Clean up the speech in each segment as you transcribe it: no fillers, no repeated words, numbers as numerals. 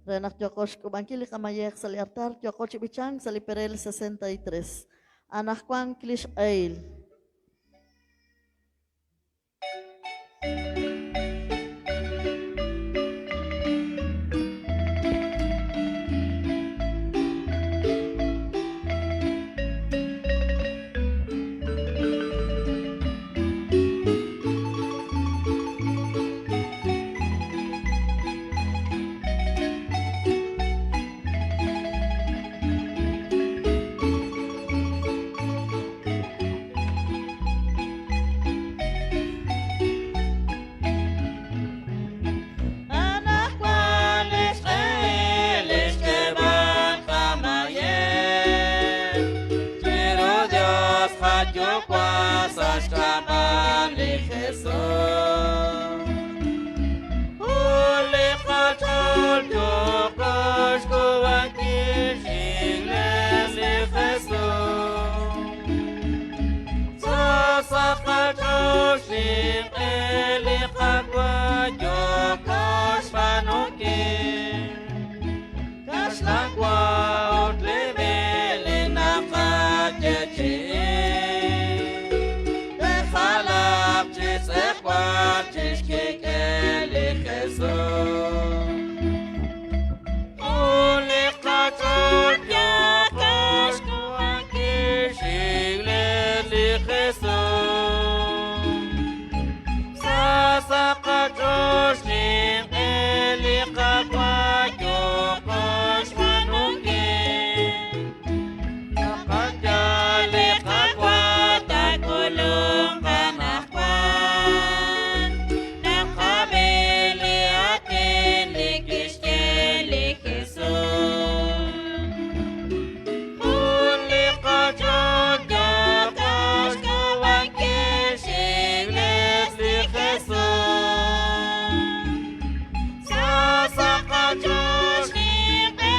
Re naq yooqo xk'uub'ankil li qamayej sa' li artal, yooqo chi b'ichank sa' li perel 63. Anaqwan li xq'ehil. Anaqwan li xq'ehil li xk'eeb'al qamayej chiru Dios qaYuwa' sa' xk'ab'a' li Jesus. Ut li qach'ool yooqo xk'uub'ankil x'Iglees li Jesus. Sa sa' qach'ool xninq'e li Qaawa' yooko xb'aanunkil. Kaxlan wa ut li viin li naqayeechi'i. Te'jalaq chi tz'ejwal chi xkik'el li Jesus. Ut li qach'ool yooko xk'uub'ankil x'Iglees li Jesus. Sa sa' qach'ool xninq'e li Qaawa' yooko xb'aanunkil. Naqayal li Qaawa' taak'ulunq anaqwan. Naqab'i li aatin li kixye li Jesus. Jun li qach'ool yooko xk'uub'ankil x'Iglees li Jesus. Sa sa' qach'ool xninq'e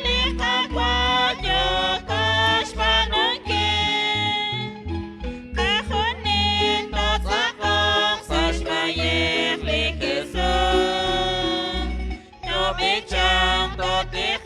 li Qaawa' yooko xb'aanunkil. Qajunil tootz'aqonq sa' xmayej li Jesus. Toob'ichanq, tootijoq.